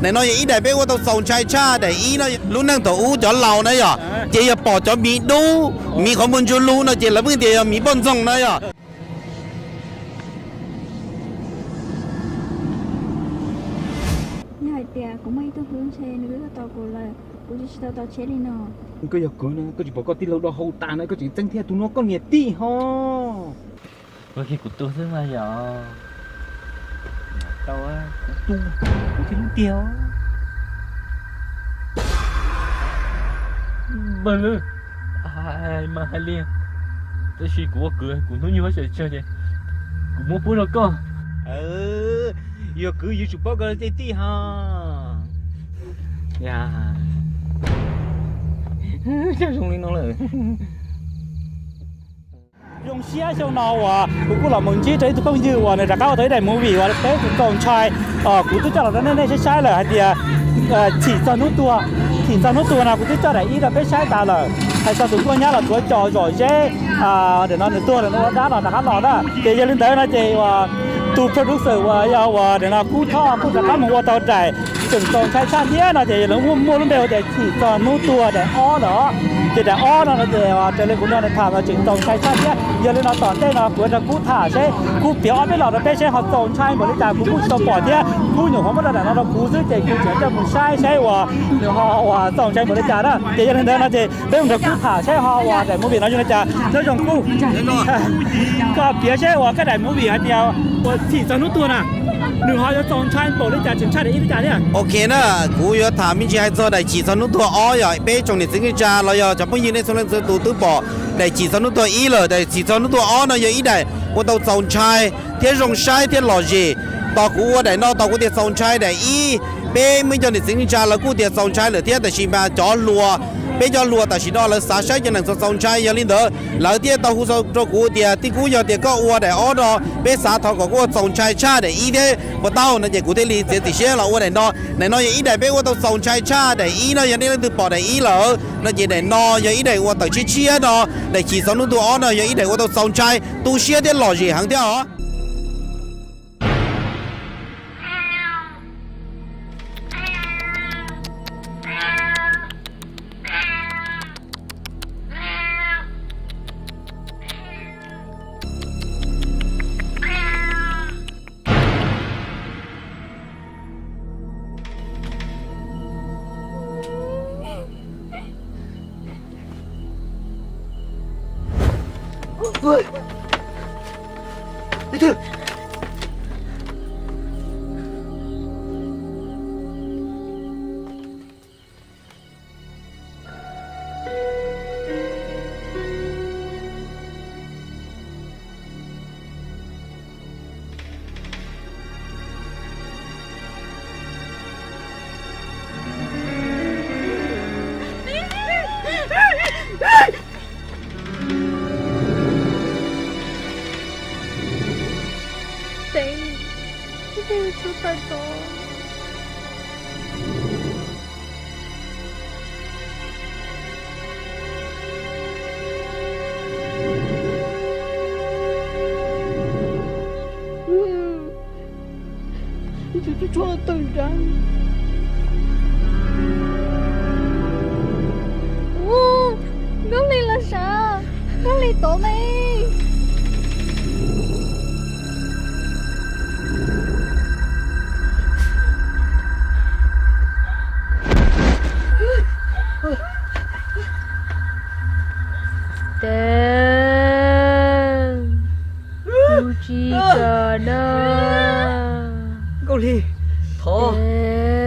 Daim no yog ib daim peb ua tau txaus ntshai tshaj daim ib no. Lub neej thaum ub cov laus na yog, ces yog pom cov miv dub, miv qhov muag ntsuj lug no ces lawv pheej tias yog miv poj ntxoog na yog. Yog hais tias kuv muaj ib tug hlub ntshe nws twb tau tos kuv lawm, kuv tsis tau tos tsheb li no. Koj yog kuv no, koj tsis pom koj tij laug do hau tas no koj tseem txeeb thiab tus no koj niam tij ho. Kuv tu xwb mas yog. Tau, kuv tu, kuv thiaj hlub tiag. Npawg, mas hais li, tab sis kuv ua kwv kuv hnub nyoog sawv tsawg ces kuv muab pub rau koj. Yog kwv yuav tsum paub koj tej tij ho. Zoo li no lawm. Zoo siab xyoo no uas kuv kuj los mus ntsib rau ib tug phooj ywg uas nws rov qab ua tau ib daim movie uas peb txaus ntshai. Kuv twb coj los rau nej nej saib saib lawm hais tias Chim Txog Hnub Tuag. Chim Txog Hnub Tuag no kuv twb coj daim ib rau peb saib tas lawm. Hais txog tus nkauj nyab los tuav cos zom zeb, daim no nws tuag lawm, nws ua dab los rov qab los na. Ces yog li ntawd no ces uas tus producer uas yog uas daim no Kub Thoj kuj rov qab mus ua tau daim tseem txaus ntshai tshaj thiab no ces lawv muaj muaj lub npe hu tias Chim Txog Hnub Tuag daim ob lawm os. Ces daim ob no no ces raws li kuv nrog nws tham no tseem txaus ntshai tshaj thiab. Yog li no tom ntej no kuv rau Kub tham seb, Kub piav ob peb los rau peb seb ho txaus ntshai npaum li cas kuv kuj tsis tau pom thiab. Kub nyuam qhuav muab rau daim no rau kuv xwb ces kuv tseem coj mus saib saib uas nws ho uas txaus ntshai npaum li cas na. Ces yog li ntawd no ces peb mus nrog Kub tham saib ho uas daim movie no zoo li cas. Nyob zoo Kub, koj piav seb uas koj daim movie hais tias uas Chim Txog Hnub Tuag na, nws ho yuav txaus ntshai npaum li cas, tseem tshaj daim ib li cas thiab. Ok na, kuv yuav tham me ntsis hais txog daim Chim Txog Hnub Tuag ob. Yog peb tsoom niam txiv neej tsa los yog cov phooj ywg nej txhua leej txhua tus twb pom daim Chim Txog Hnub Tuag ib lawm, daim Chim Txog Hnub Tuag ob no yog ib daim ua tau txaus ntshai thiab zoo saib thiab lom zem. Tos kuv ua daim no tos kuv tias txaus ntshai daim ib, peb muaj ib co niam txiv neej tsa lawv kuj tias txaus ntshai lawm thiab, tab sis mas cov hluas, peb cov hluas tam sim no lawv xav saib cov neeg txaus txaus ntshai. Yog li ntawd lawv thiaj tau hu rau kuv tias tij Kub, yog tias koj ua daim ob no peb xav thov kom koj ua txaus ntshai tshaj daim ib thiab puas tau no ces kuv thiaj li txiav txim siab los ua daim no. Daim no yog ib daim peb ua tau txaus ntshai tshaj daim ib no. Yog nej leej twg pom daim ib lawm no ces daim no yog ib daim ua tawm tshiab tshiab no. Daim Chim Txog Hnub Tuag ob no yog ib daim ua tau txaus ntshai, tu siab thiab lom zem heev thiab os. Teev, ib teg tshuav tawm tod. Ib tug tshuav tawm nrad. Ub, Nkauj Hli los sav, Nkauj Hli tod me. Teev, kuv tsis kam na. Nkauj Hli, thov,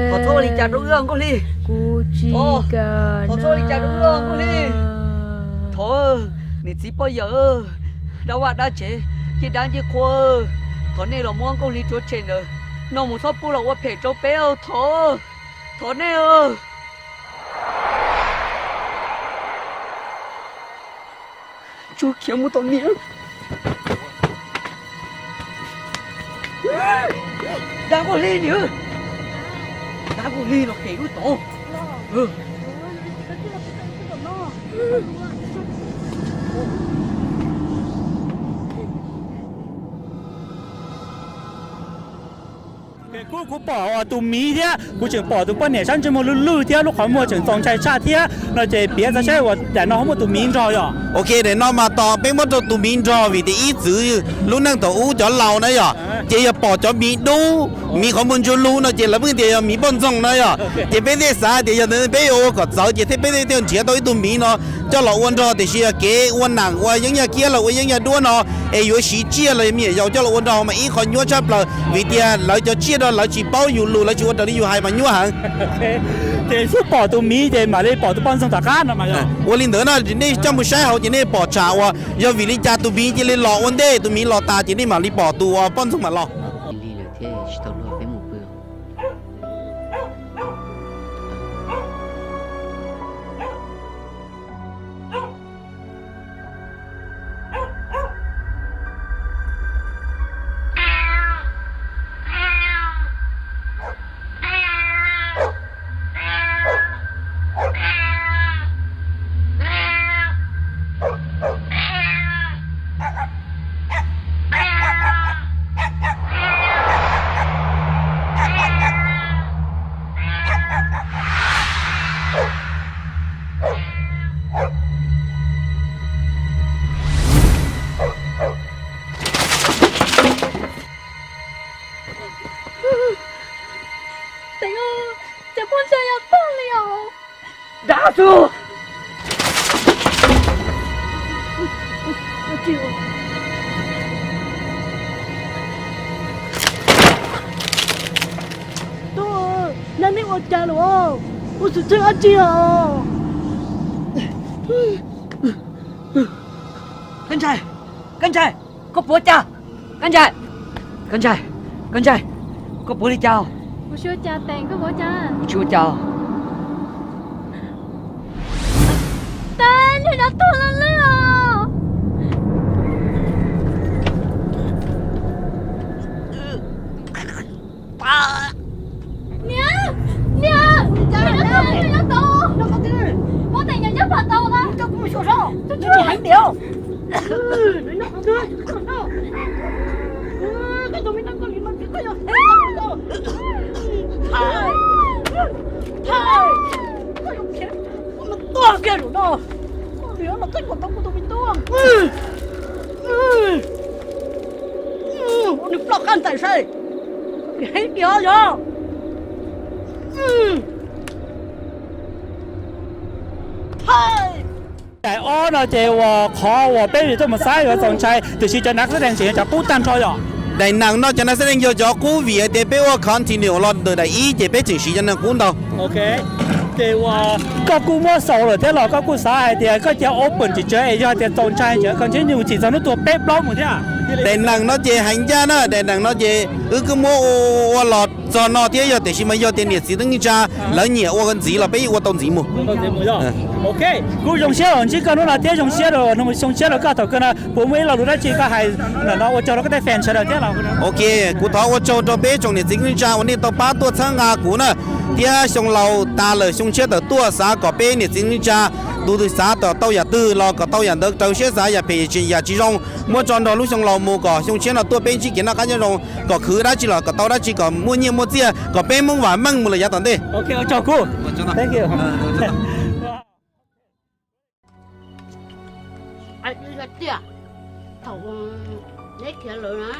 thov txhob ua li cas rau wb Nkauj Hli. Kuv tsis kam, thov txhob ua li cas rau wb Nkauj Hli. Thov, niam txiv pog yawm, dab vaj dab tsev, ncej dab ncej qhua, thov nej los muab Nkauj Hli rhuav tshem ntawm no mus, txhob pub los ua phem rau peb, thov, thov nej. Tsuag khiav mus tom niam. Dab Nkauj Hli niam, dab Nkauj Hli los phem wb tod. Kuv, kuv pom tus miv thiab kuv tseem pom tus poj niam sab ntsej muag lwj lwj thiab lub qhov muag tseem txaus ntshai tshaj thiab no ces piav txog saib uas daim no ho muaj tus miv nrog yom. Ok, daim no mas tos peb muab rau tus miv nrog vim tias ib txwm lub neej thaum ub cov laus na yom, ces yog pom cov miv dub, miv qhov muag ntsuab lug no ces lawv pheej tias yog miv poj ntxoog na yom. Ces peb thiaj xav tias yog ntawd peb yuav ua kom txawv ces thiaj peb thiaj nrhiav tau ib tug miv no coj los ua nrog, tiam sis yog kev ua nam ua yeeb yaj kiab los ua yeeb yaj duab no es yuav siv tsiaj los yog me nyuam yaus coj los ua nrog mas ib qho nyuaj tshaj plaws vim tias lawv cov tsiaj no lawv tsis paub yus lus, lawv tsis ua raws li yus hais mas nyuaj heev. Ces xub pom tus miv ces mam li pom tus poj ntxoog tom qab no mas. Ua li ntawd no nej coj mus saib hauv ces nej pom tsham uas yog vim li cas tus miv cia li los ua ntej, tus miv los tas ces nej mam li pom tus uas poj ntxoog mam los. Li lawm thiab tsis tau luag peb mus pw. Teev, cov phooj ywg yog tuag li os. Dav xwb. Tub, neb ua cas lawm? Ua xwm txheej dab tsi os? Kab Ntsais, Kab Ntsais, koj puas ua cas? Kab Ntsais, Kab Ntsais, Kab Ntsais, koj puas ua li cas? Kuv tsis ua cas, Teev, koj puas ua cas? Kuv tsis ua cas. Tag, niag no tuag lawm os. Niam, niam, niam, niam, muab Teev nyob nyob pam tau na. Tus tshuaj heev tiag. Tuag kiag lawm no. Koj niam los txeeb kom tau kuv tus me tub. Ua nws ploj qab ntais saib. Heev tiag yog. Daim ob no ces uas qhov uas peb yuav tuaj mus saib yuav txaus ntshai, tiam sis cov nav xab dees tseem yog cov qub tag nrho yom. Daim nees no cov nav xab dees yog cov qub vim hais tias peb ua continue los ntawm daim ib ces peb tseem siv cov nees qub ntau. Ces uas koj kuj muab xaus lawm thiab los koj kuj xav hais tias koj cia open tsis tsawg es yog tias txaus ntshai ces continue txhim txog hnub tuag peb plaub mus thiab. Daim nees no ces hais ncaj na, daim nees no ces wb kuj muab ua los txog no thiab yog tiam sis mas yog tias niam txiv tub neej tsa lawv nyiam ua ntxiv los peb ua tau ntxiv mus. Ok, kuv zoo siab uas ntsib koj hnub no thiab zoo siab rau, xyoo tshiab rau koj thaum kawg no puas muaj ib lo lus dab tsi koj hais ntawm no ua tsaug rau koj tej fans sawv daws thiab los? Ok, kuv thov ua tsaug rau peb tsoom niam txiv tub neej tsa uas nej tau pab tuaj txhawb nqa kuv na, thiab xyoo laus tas lawm xyoo tshiab tawm tuaj xav kom peb niam txiv tub neej tsa tus twg xav kom tau yam twg los kom tau yam ntawd, rau siab xav yam phem yam tsis zoo muab tso nrog lub xyoo laus mus kom xyoo tshiab no tuaj peb ntsib kev noj qab nyob zoo, kom khwv dab tsi los kom tau dab tsi, kom muaj nyiaj muaj txiaj, kom peb Hmoob vam meej mus lawm yav tom ntej. Thaum neb khiav lawm na,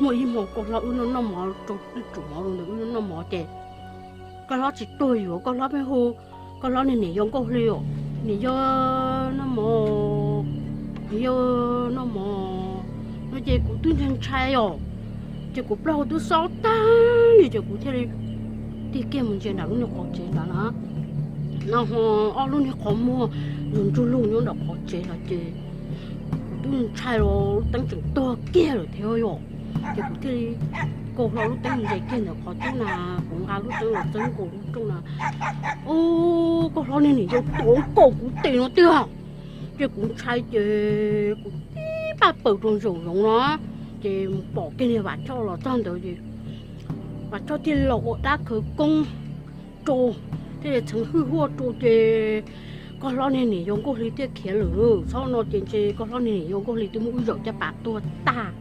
muaj ib hmo koj hlob wb noj noj mov rau twb tsum mov rau ntawd wb noj noj mov ces koj hlob tsis tuag yuav koj hlob pheej hu koj hlob niag niam yau Nkauj Hli os, niam yau noj mov, niam yau noj mov no ces kuv twb ntshai ntshai os, ces kuv plaub hau twb xob tag li ces kuv thiaj li tig kiag mus ntsia nram lub niag qhov tsev ntawd na. No ho ob lub niag qhov muag ntsuag ntsuag lug nyob nram qhov tsev no ces kuv twb ntshai los lub teeb tseem tuag kiag lawm thiab yom. Ces kuv thiaj li kaw hlo lub teeb mus ntsia kiag ntawm qhov rooj na, kuv nqa lub teeb los txeeb nkaus lub rooj na. Ub, koj hlob niag niam yau tuav nkaus kuv tes no tiag. Ces kuv ntshai ces kuv tib paj paws rau saum zoov no, ces mus pom kiag niag Vam Choj los txog ntawd ces Vam Choj thiaj li los ua dab khawv koob rau, thiaj li txheev hwj huaj rau ces koj hlob niag niam yau Nkauj Hli thiaj khiav lawm. Txhob no ces ntshe koj hlob niag niam yau Nkauj Hli twb muab wb zawm caj pas tuag tag.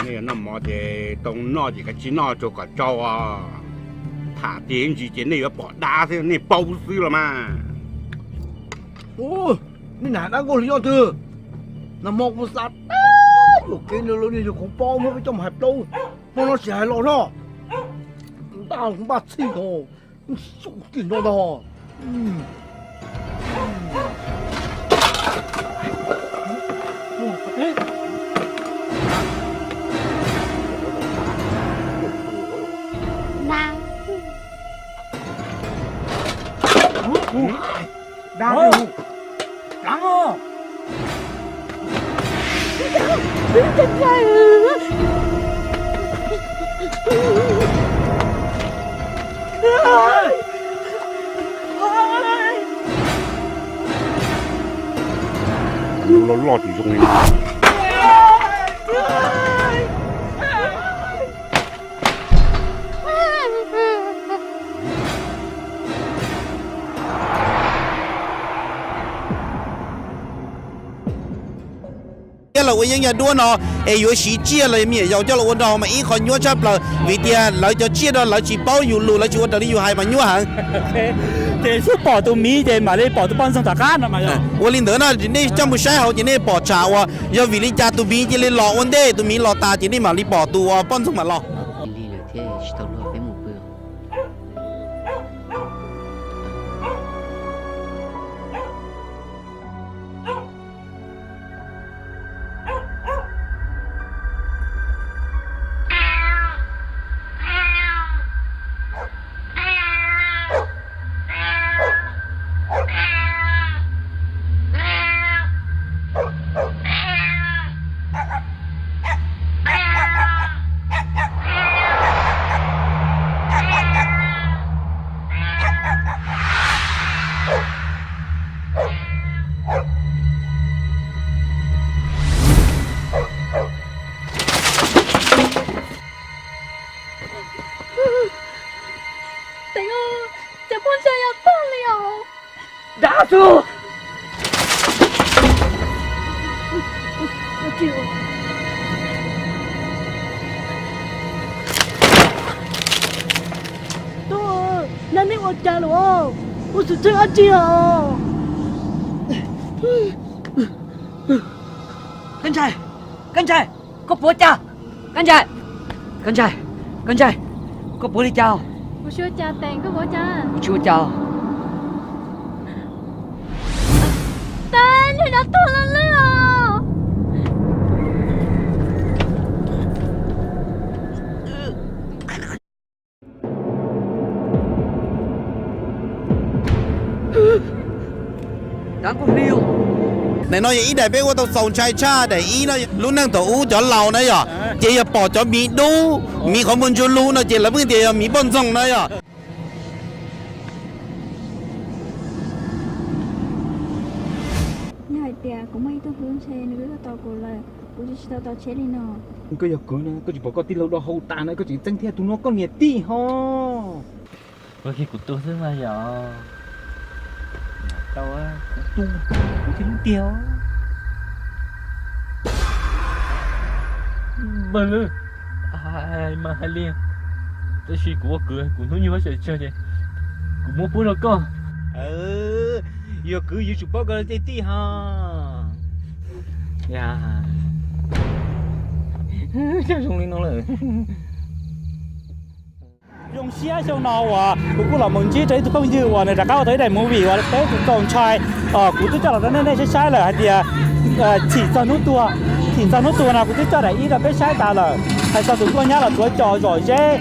Yog noj mov ces tau noj ces kav tsij noj tsuag kom tsau os. Tham tiag ntsis ces nej yuav pom dab xwb, nej paub xwb los mas. Nej nam dab nkauj hli nyob twg? Nag hmo kuv xav tau yuam kev ntawd lawm, nej yog khoom paub muab peb coj mus hais plaub, hmo no tsis hais los no. Npaj kuv npaj txhij nkaus, xyum kiag nrov ntag. Dab, dab. Loj loj tsis zoo li. Tsiaj los ua yeeb yog duab no, es yuav siv tsiaj los yog me nyuam yaus coj los ua nrog mas ib qho nyuaj tshaj plaws, vim tias lawv cov tsiaj no lawv tsis paub yus lus, lawv tsis ua raws li yus hais mas nyuaj heev. Ces xub pom tus miv ces mam li pom tus poj ntxoog tom qab no mas. Ua li ntawd no nej coj mus saib hauv ces nej pom tsam uas yog vim li cas tus miv cia li los ua ntej, tus miv los tas ces nej mam li pom tus uas poj ntxoog mam los. Teev, cov poj ntxoog yog tuag li os. Dab xwb. Tub, nab neb ua cas lawm? Ua xwm txheej dab tsi os? Kab Nchai, Kab Nchai, koj puas cas? Kab Nchai, Kab Nchai, Kab Nchai, koj puas li cas? Kuv tsis ua cas, Teev, koj puas ua cas? Kuv tsis ua cas. Teev, niag dab tuag lawm os. Daim no yog ib daim peb ua tau txaus ntshai tshaj. Daim ib no lub neej thaum ub cov laus na yom, ces yog pom cov miv dub, miv qhov muag ntsuab lug no ces lawv pheej tias yog miv poj ntxoog na yom. Nws hais tias kuv muaj ib tug hlub ntshe nws twb tuaj tos kuv lawm, kuv tsis tau tos tsheb li no. Koj yog kwv na, koj tsis pom koj tij laug do hau tas na, koj tseem txeeb thiab tus no koj niam tij ho. Ua kiag kuv tus xwb mas yom. Tau, kuv tus, kuv thiaj hlub tiag os. Npawg, mas hais li, tab sis kuv ua kwv kuv hnub nyoog sawv tsawg ces kuv muab pub rau koj. Yog kwv yuav tsum paub koj tej tij ho. Zoo li no lawm. Zoo siab xyoo no uas kuv kuj los mus ntsib rau ib tug phooj ywg uas nws rov qab ua tau ib daim movie uas peb txaus ntshai. Kuv twb coj los rau nej nej saib saib lawm hais tias Chim Txog Hnub Tuag, Chim Txog Hnub Tuag no kuv twb coj daim ib rau peb saib tas lawm. Hais txog tus nkauj nyab los tuav cos zom zeb,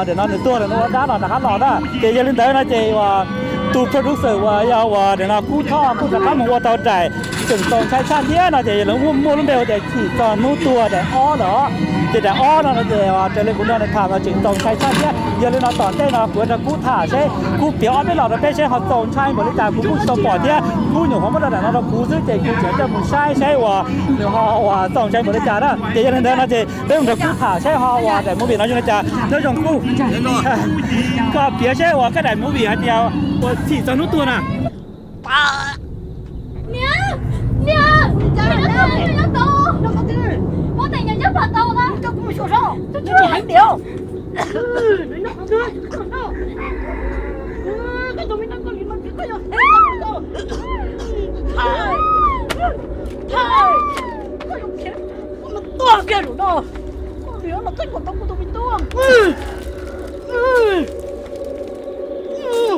daim no nws tuag lawm, nws ua dab los rov qab los na. Ces yog li ntawd no ces uas tus producer uas yog uas daim no Kub Thoj kuj rov qab mus ua tau daim tseem txaus ntshai tshaj thiab no ces lawv muaj muaj lub npe hu tias Chim Txog Hnub Tuag daim ob lawm os. Ces daim ob no no ces raws li kuv nrog nws tham no tseem txaus ntshai tshaj thiab. Yog li no tom ntej no kuv nrog Kub tham seb Kub piav ob peb los rau peb seb ho txaus ntshai npaum li cas, kuv kuj tsis tau pom thiab. Kub nyuam qhuav muab rau daim no rau kuv xwb ces kuv tseem coj mus saib seb uas nws ho uas txaus ntshai npaum li cas na. Ces yog li ntawd no ces peb mus nrog Kub tham seb ho uas daim movie no zoo li cas. Nyob zoo Kub, koj piav seb uas koj daim movie hais tias uas Chim Txog Hnub Tuag na. Niam, niam, niam, muab tais nyom nyob pam tau na. Tuag kiag lawm no. Koj niam los txeeb kom tau kuv tus me tub.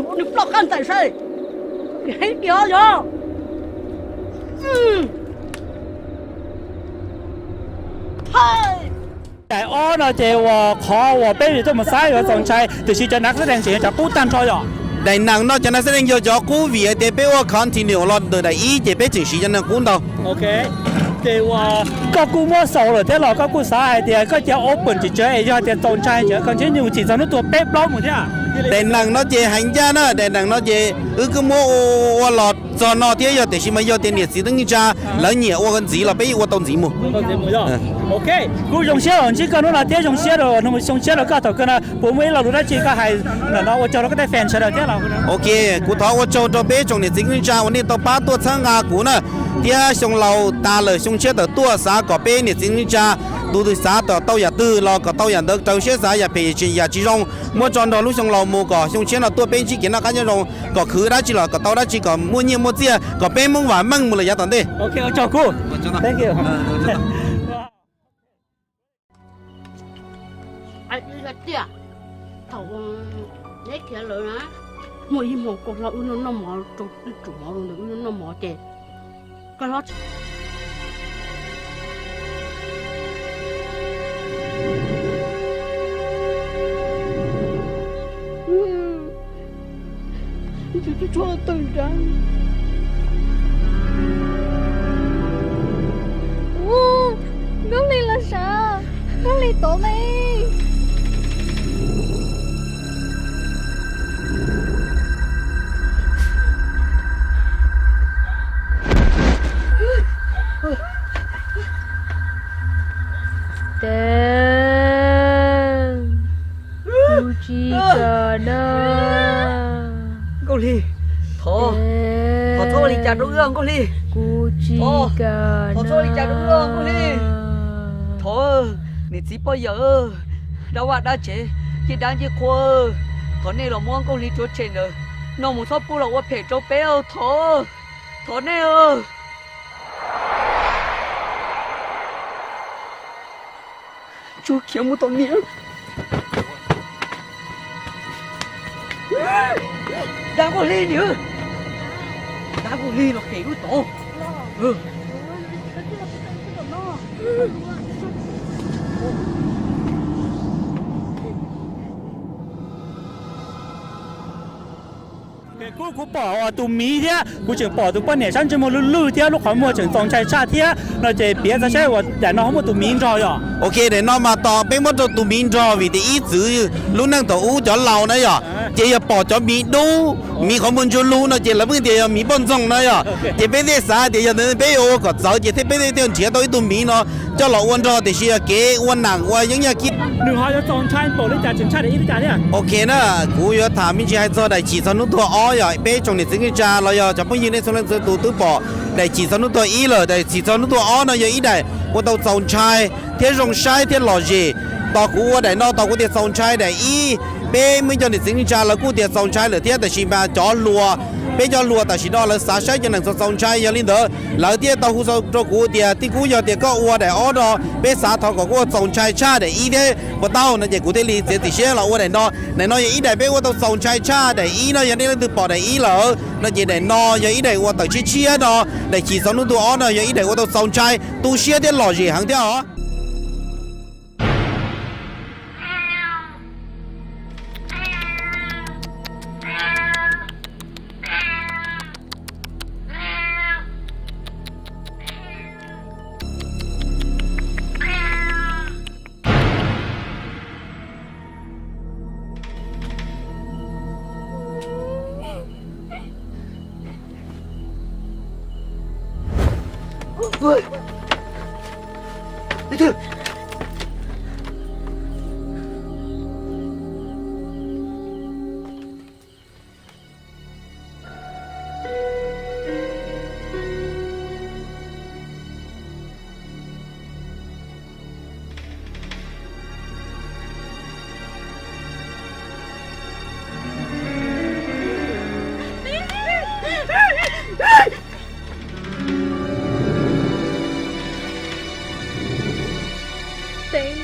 Ua nws ploj qab ntxais saib. Heev tiag yog. Daim ob no ces uas qhov uas peb yuav tuaj mus xav yuav txaus ntshai, tiam sis cov nav xab dees tseem yog cov qub tag nrho yom. Daim nees no cov nav xab dees yog cov qub vim hais tias peb ua continue los ntawm daim ib ces peb tseem siv cov nees qub ntau. Ok, ces uas koj kuj muab xaus lawm thiab los koj kuj xav hais tias koj cia open tsis tsawg es yog tias txaus ntshai ces koj ntsib nyuj txhim txog hnub tuag peb plaub mus thiab. Daim nees no ces hais ncaj na, daim nees no ces wb kuj muab ua los txog no thiab yog tiam sis mas yog tias niam txiv neej tsa lawv nyiam ua ntxiv los peb yeej ua tau ntxiv mus. Ok, kuv zoo siab los ntsib koj hnub no thiab zoo siab rau, zoo siab rau koj thaum kawg no puas muaj ib lo lus dab tsi koj hais ntawm no ua tsaug rau koj tej fan sawv daws thiab los? Ok, kuv thov ua tsaug rau peb tsoom niam txiv neej tsa uas nej tau pab tuaj txhawb nqa kuv na, thiab xyoo laus tas lawm xyoo tshiab tawm tuaj xav kom peb niam txiv neej tsa tus twg xav kom tau yam twg los kom tau yam ntawd, rau siab xav yam phem yam tsis zoo muab tso nrog lub xyoo laus mus kom xyoo tshiab no tuaj peb ntsib kev noj qab nyob zoo, kom khwv dab tsi los kom tau dab tsi, kom muaj nyiaj muaj txiaj, kom peb Hmoob vam meej mus lawm yav tom ntej. Tiag, thaum neb khiav lawm na, muaj ib hmo koj hlob wb noj noj mov rau, wb tsum mov rau ntawd wb noj noj mov ces koj hlob Ub, Nkauj Hli los sav, Nkauj Hli tod me. Kuv tsis kam na. Nkauj Hli, thov, thov txhob ua li cas rau wb Nkauj Hli. Kuv tsis kam na. Thov, niam txiv poj yawm, dab vaj dab tsev, ncej dab ncej qhua, thov nej los muab Nkauj Hli rhuav tshem ntawm no mus, txhob pub los ua phem rau peb, thov, thov nej. Tsuas khiav mus tom niam. Dab Nkauj Hli niam, dab Nkauj Hli los kem wb tod. Kuv, kuv pom tus miv thiab kuv tseem pom tus poj niam sab ntsej muag lwj lwj thiab lub qhov muag tseem txaus ntshai tshaj thiab no ces piav txog saib uas daim no ho muaj tus miv nrog yom. Ok, daim no mas tos peb muab rau tus miv nrog vim tias ib txwm lub neej thaum ub cov laus na yom, ces yog pom cov miv dub, miv qhov muag ntsuab lug no ces lawv pheej tias yog miv poj ntxoog na yom. Ces peb thiaj xav tias yog ntawd peb yuav ua kom txawv ces thiaj peb thiaj nrhiav tau ib tug miv no coj los ua nrog, tiam sis yog kev ua nam ua yeeb yaj kib. Nws ho yuav txaus ntshai npaum li cas, tseem tshaj daim ib li cas thiab? Ok na, kuv yuav tham me ntsis hais txog daim chim txog hnub tuag ob yom. Peb tsoom niam txiv neej tsa los yog cov phooj ywg nej txhua leej txhua tus twb pom daim chim txog hnub tuag ib lawm. Daim chim txog hnub tuag ob no yog ib daim ua tau txaus ntshai thiab zoo saib thiab lom zem. Tos kuv ua daim no tos kuv tias txaus ntshai daim ib, peb muaj ib co niam txiv neej tsa lawv kuj tias txaus ntshai lawm thiab, tiam sis mas cov hluas, peb cov hluas tam sim no lawv xav saib cov neeg txaus txaus ntshai, yog li ntawd lawv thiaj tau hu rau kuv tias tij kuv, yog tias koj ua daim ob no peb xav thov kom koj ua txaus ntshai tshaj daim ib thiab puas tau no ces kuv thiaj li txiav txim siab los ua daim no. Daim no yog ib daim peb ua tau txaus ntshai tshaj daim ib no, yog nej leej twg pom daim ib lawm no ces daim no yog ib daim ua tawm tshiab tshiab no. Daim chim txog hnub tuag ob no yog ib daim ua tau txaus ntshai, tu siab thiab lom zem heev thiab os. tev,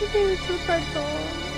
ib pliag yuav tsum tawm tod.